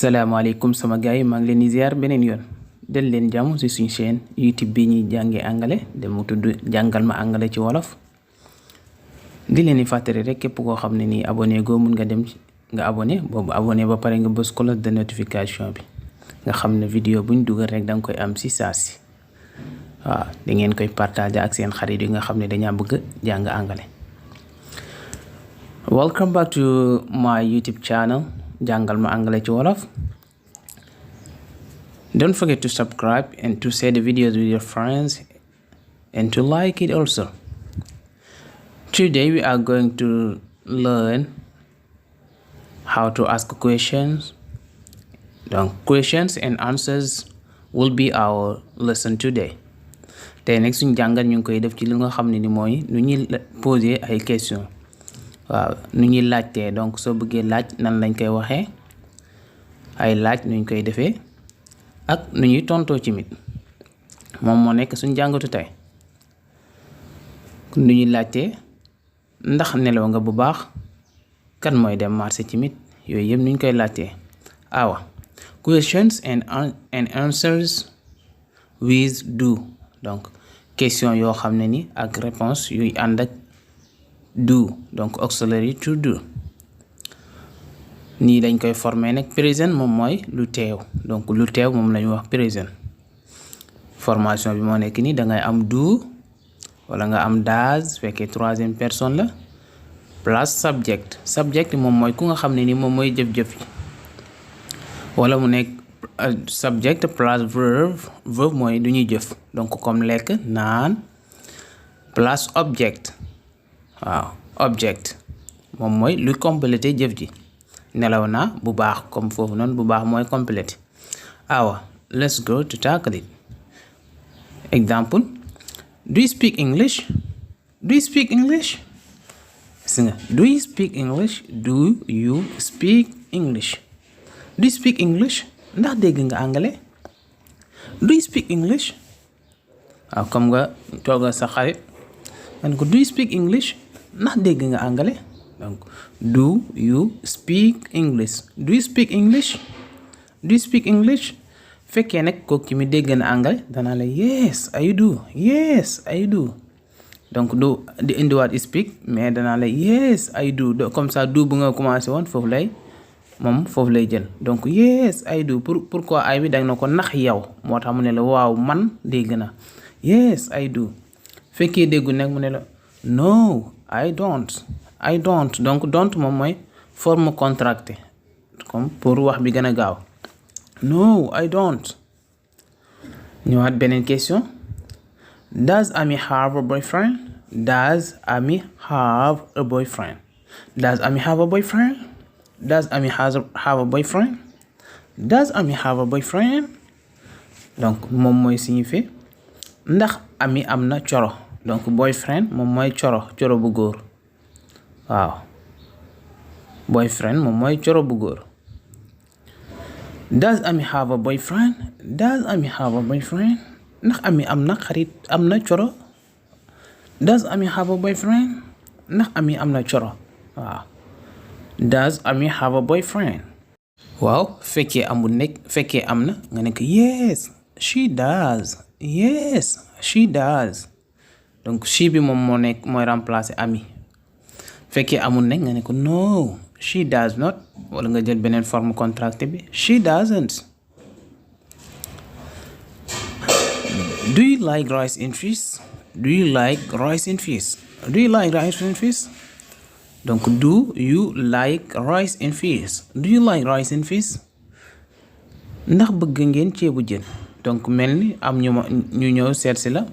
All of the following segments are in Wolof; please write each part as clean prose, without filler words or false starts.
Assalamualaikum sama gaay yi maa ngi leen di ziar beneen yoon del leen jàmm ci suñu chaîne YouTube bi ñuy jàngee anglais de mu tudd jàngal ma anglais ci wolof di leen di fàttali rek képp koo xam ne nii abonné goo mun nga dem nga abonné boobu abonné ba pare nga bës cloche de notification bi nga xam ne vidéo buñ dugal rek danga koy am ci saa si waaw da ngeen koy partager ak seen xarit yi nga xam ne dañaa bëgg jàng anglais. Welcome back to my YouTube channel. Jàngal ma anglais ci wolof. Don't forget to subscribe and to share the videos with your friends and to like it also. Today we are going to learn how to ask questions. Donc questions and answers will be our lesson today. Tey nag suñu jàngal ñu ngi koy def ci li nga xam ne ni mooy nu ñuy poser ay questions. waaw nu ñuy laajtee donc soo bëggee laaj nan lañ koy waxee ay laaj nuñ koy defee ak nu ñuy tontoo ci mit moom moo nekk suñ jàngatu tey nu ñuy laajtee ndax nelaw nga bu baax kan mooy dem marché ci mit yooyu yëpp nuñ koy laajtee awa questions and answers with do donc question yoo xam ne ni ak réponse yuy ànd ak do donc auxiliary to do nii dañ koy former nag present moom mooy lu teew donc lu teew moom lañu wax present formation bi moo nekk nii dangay am do wala nga am does fekkee troisième personne la plus subject moom mooy ku nga xam ne ni moom mooy jëf-jëf yi wala mu nekk subject plus verb mooy du ñuy jëf donc comme lekk naan plus object waaw object moom mooy lu complété jëf ji nelaw naa bu baax comme foofu noonu bu baax mooy complété awa let's go to tackle it. Example, do you speak English? Do you speak English? Do you speak English? Do you speak English? Do you speak English? Ndax dégg nga anglais? Do you speak English? waaw comme nga tooga sa xarit man ko do you speak English? ndax dégg nga anglais donc do you speak English? Do you speak English? Do you speak English? fekkee nag kooku ci mi dégg na anglais danaa la yes I do, yes I do. donc do di indiwaat speak mais danaa la yes I do comme ça do bu nga commencé woon foofu lay jël donc yes I do pourquoi ay bi danga na ko ndax yow moo tax mu ne la waaw man dégg na yes I do. fekkee déggu nag mu ne la no I don't donc don't moom mooy forme contractée comme pour wax bi gën a gaaw no I don't. ñëwaat beneen question, does Ami have a boyfriend? Does Ami have a boyfriend? Does Ami have a boyfriend? Does Ami have a boyfriend? Does Ami have a boyfriend? donc moom mooy signifier ndax Ami am na coro donc boyfriend moom mooy coro bu góor waaw boyfriend moom mooy coro bu góor. Does Ami have a boyfriend? Does Ami have a boyfriend? ndax Ami am na xarit am na coro. Does Ami have a boyfriend? ndax Ami am na coro waaw. Does Ami have a boyfriend? waaw fekkee amul nekk fekkee am na nga nekk yes she does, yes she does. donc she bi moom moo nekk mooy remplacer Ami. fekkee amul nekk nga ne ko no she does not wala nga jël beneen forme contractée bi she doesn't. Do you like rice and fish? Do you like rice and fish? Do you like rice and fish? donc do you like rice and fish? Do you like rice and fish? ndax bëgg ngeen ceebu jën donc mel ni am ñu ñëw seet si la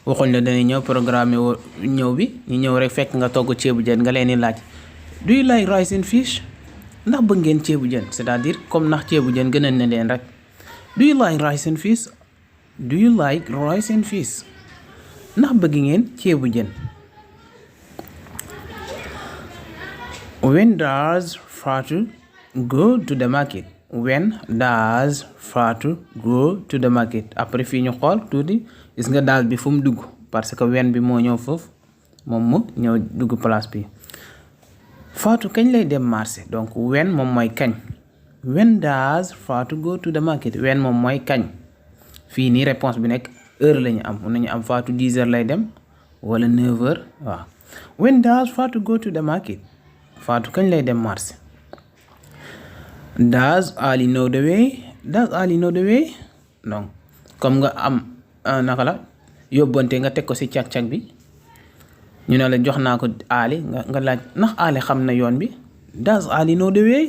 waxuñ la dañuy ñëw programme ñëw bi ñu ñëw rek fekk nga togg ceebu jën nga leen di laaj do you like rice and fish? ndax bëgg ngeen ceebu jën c'est-à-dire comme ndax ceebu jën gënal na leen rek. Do you like rice and fish? Do you like rice and fish? ndax bëgg ngeen ceebu jën. When does Fatou go to the market? When does Fatou go to the market? après fii ñu xool tuuti gis nga daal bi fu mu dugg parce que when bi moo ñëw foofu moom mu ñëw dugg place bi. Fatou kañ lay dem marché donc when moom mooy kañ when does Fatou go to the market when moom mooy kañ fii nii réponse bi nekk heure la ñu am mun nañu am Fatou 10 heures lay dem wala 9 heures waaw when does Fatou go to the market Fatou kañ lay dem marché does Ali know the way donc comme nga am naka la yóbbante nga teg ko ci cag-cag bi ñu ne la jox naa ko Ali nga laaj ndax Ali xam na yoon bi does Ali know the way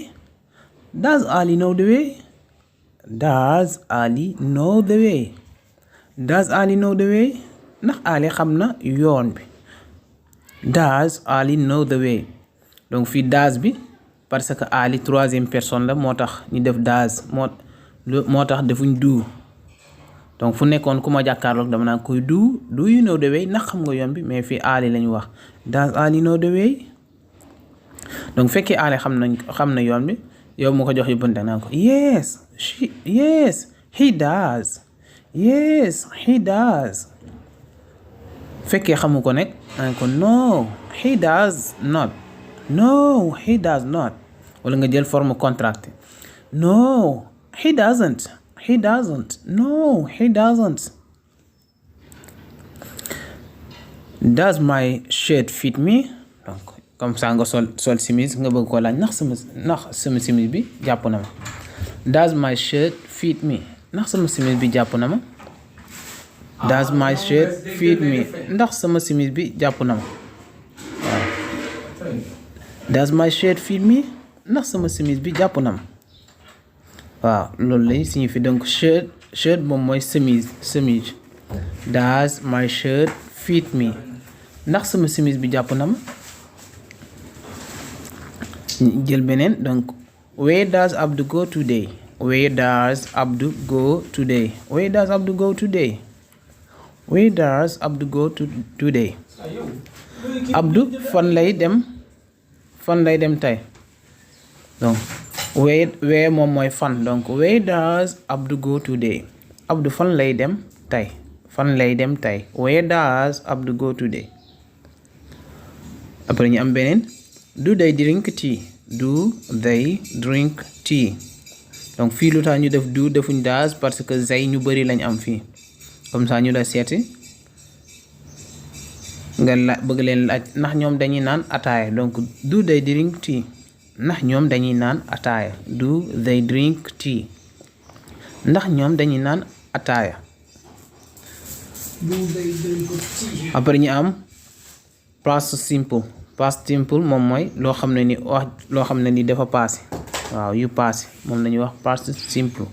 ndax Ali xam na yoon bi does Ali know the way donc fii does bi parce que Ali troisième personne la moo tax ñu def does moo tax defuñ do donc fu nekkoon ku ma jàkkaarloog dama naan koy do you know the way ndax xam nga yoon bi mais fii Ali lañu wax does Ali know the way donc fekkee Ali xam na yoon bi yow mu ko jox yóbbante naan ko yes he does fekkee xamu ko nekk naan ko no he does not wala nga jël forme contracté no he doesn't no he doesn't does my shirt fit me donc comme ça nga sol simis nga bëgg ko laaj ndax sama simis bi jàpp na ma does my shirt fit me ndax sama simis bi jàpp na ma does my shirt fit me ndax sama simis bi jàpp na ma does my shirt fit me ndax sama simis bi jàpp na ma waaw loolu lay signifie donc shirt moom mooy chemise does my shirt fit me ndax sama simis bi jàpp na ma jël beneen donc where does Abdou go today Abdou fan lay dem tey donc where moom mooy fan donc where does Abdou go today Abdou fan lay dem tey where does Abdou go today après ñu am beneen do they drink tea donc fii lu tax ñu def do defuñ does parce que zay ñu bari lañ am fii comme ça ñu la seeti nga bëgg leen laaj ndax ñoom dañuy naan ataaya donc do they drink tea ndax ñoom dañuy naan ataaya do they drink tea ndax ñoom dañuy naan ataaya après ñu am past simple moom mooy loo xam ne ni dafa passé waaw yu passé moom lañuy wax past simple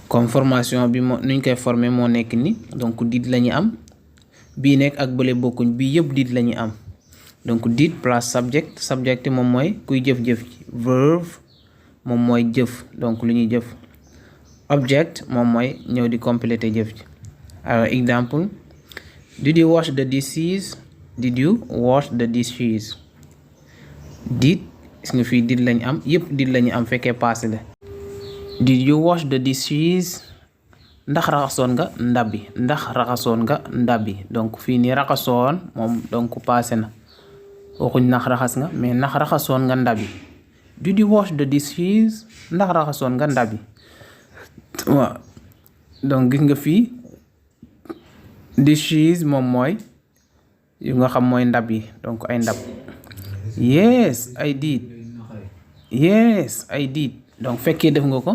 comme formation bi nuñ koy former moo nekk ni donc did lañu am bii nekk ak bële bokkuñ bii yëpp did lañu am donc did plus subject moom mooy kuy jëf-jëf ci verb moom mooy jëf donc lu ñuy jëf object moom mooy ñëw di compléter jëf ji alors exemple did you wash the dishes did gis nga fii did lañu am yëpp did lañu am fekkee passé la did you wash the dishes ndax raxasoon nga ndab bi donc fii nii raxasoon moom donc passé na waxuñ ndax raxas nga mais ndax raxasoon nga ndab yi did you wash the dishes ndax raxasoon nga ndab yi waaw donc gis nga fii dishes moom mooy yu nga xam mooy ndab yi donc ay ndab yes I did donc fekkee def nga ko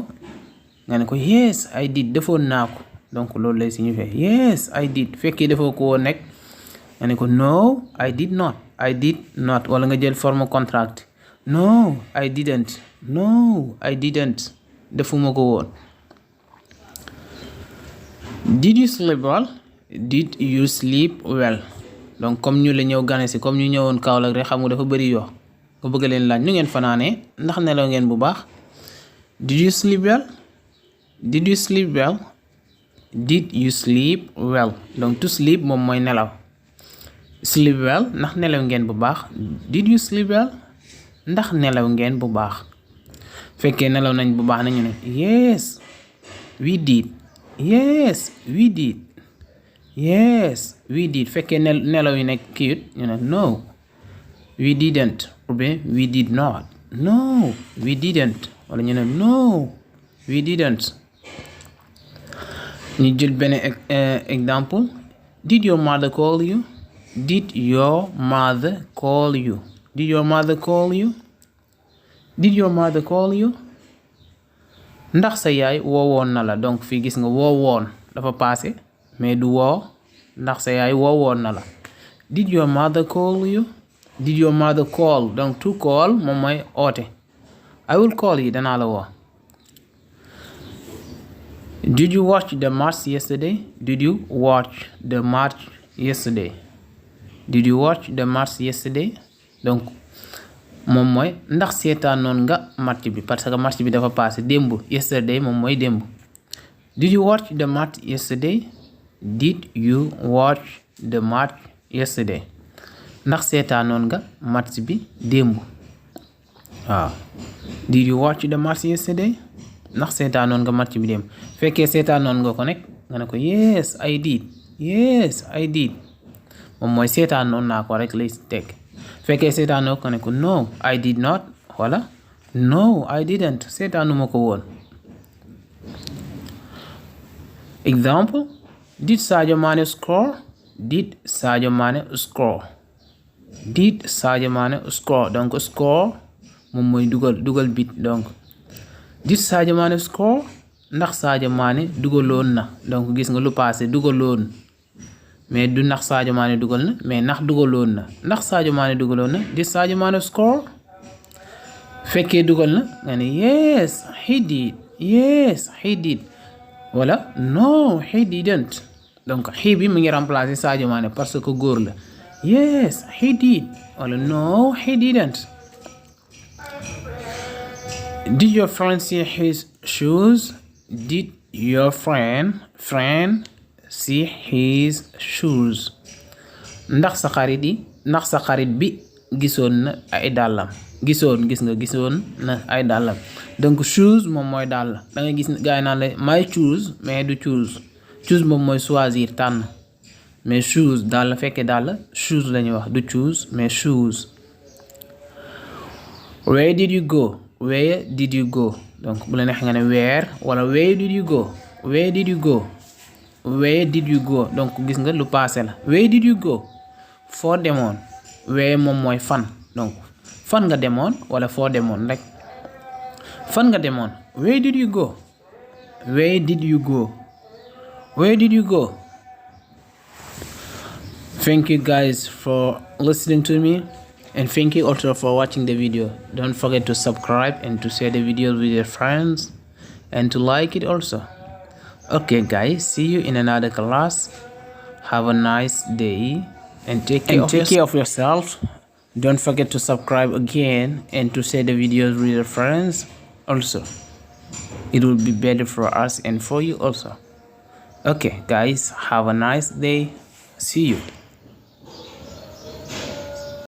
nga ne ko yes I did defoon naa ko donc loolu lay signifier yes I did fekkee defoo ko woon nekk nga ne ko no I did not wala nga jël forme contract no I didn't defuma ko woon did you sleep well donc comme ñu la ñëw gane si comme ñu ñëwoon Kaolack rek xam nga dafa bëri yoo nga bëgg leen laaj ñu ngeen fanaanee ndax nelaw ngeen bu baax did you sleep well donc to sleep moom mooy nelaw sleep well ndax nelaw ngeen bu baax did you sleep well ndax nelaw ngeen bu baax fekkee nelaw nañ bu baax nañu ne yes we did fekkee nelaw yi nekk kiit ñu ne no we didn't ou bien we did not no we didn't wala ñu ne no we didn't. ñu jël benn exemple. Did your mother call you? Did your mother call you? Did your mother call you? Did your mother call you? Ndax sa yaay woowoon na la. Donc fii gis nga woowoon dafa passé mais du woo. Ndax sa yaay woowoon na la. Did your mother call you? Did your mother call? Donc to call moom mooy oote. I will call you, danaa la woo. Did you watch the match yesterday? Did you watch the match yesterday? Did you watch the match yesterday? Donc moom mooy ndax seetaanoon nga match bi parce que match bi dafa passé démb. Yesterday moom mooy démb. Did you watch the match yesterday? Did you watch the match yesterday? Ndax seetaanoon nga match bi démb. waaw. Did you watch the match yesterday? Ndax seetaanoon nga match bi démb. Fekkee seetaanoon nga ko nekk nga ne ko yes I did. Yes I did. moom mooy seetaanoon naa ko rek lay teg. Fekkee seetaanoo ko ne ko no I did not. wala no I didn't. seetaanuma ko woon. Example. Did Sadio Mané score? Did Sadio Mané score? Did Sadio Mané score? Donc score moom mooy dugal bit. Donc did Sadio Mané score? Ndax Sadio Mané dugaloon na. Donc gis nga lu passé dugaloon mais du ndax Sadio Mané dugal na mais ndax dugaloon na. Ndax Sadio Mané dugaloon na. Did Sadio Mané score? Fekkee dugal na nga ne yes he did. Yes he did. wala no he didn't. Donc he bi mu ngi remplacer Sadio Mané parce que góor la. Yes he did. wala no he didn't. Did your friend see his shoes? Did your friend see his shoes? Ndax sa xarit bi gisoon na ay dàllam. Gisoon na ay dàllam. Donc shoes moom mooy dàll. Da nga gis gaay naan la my choose mais du choose. Choose moom mooy choisir tànn. mais shoes dàll fekkee dàll shoes la ñuy wax du choose mais shoes. Where did you go? Where did you go? Donc bu la neex nga ne where wala where did you go? Where did you go? Where did you go? Donc gis nga lu passé la. Where did you go? Foo demoon. Where moom mooy fan. Donc fan nga demoon wala foo demoon rek. Fan nga demoon. Where did you go? Where did you go? Where did you go? Thank you guys for listening to me. And thank you also for watching the video. Don't forget to subscribe and to share the videos with your friends and to like it also. Okay guys, see you in another class. Have a nice day and take care of yourself. Don't forget to subscribe again and to share the videos with your friends also. It will be better for us and for you also. Okay guys, have a nice day. See you.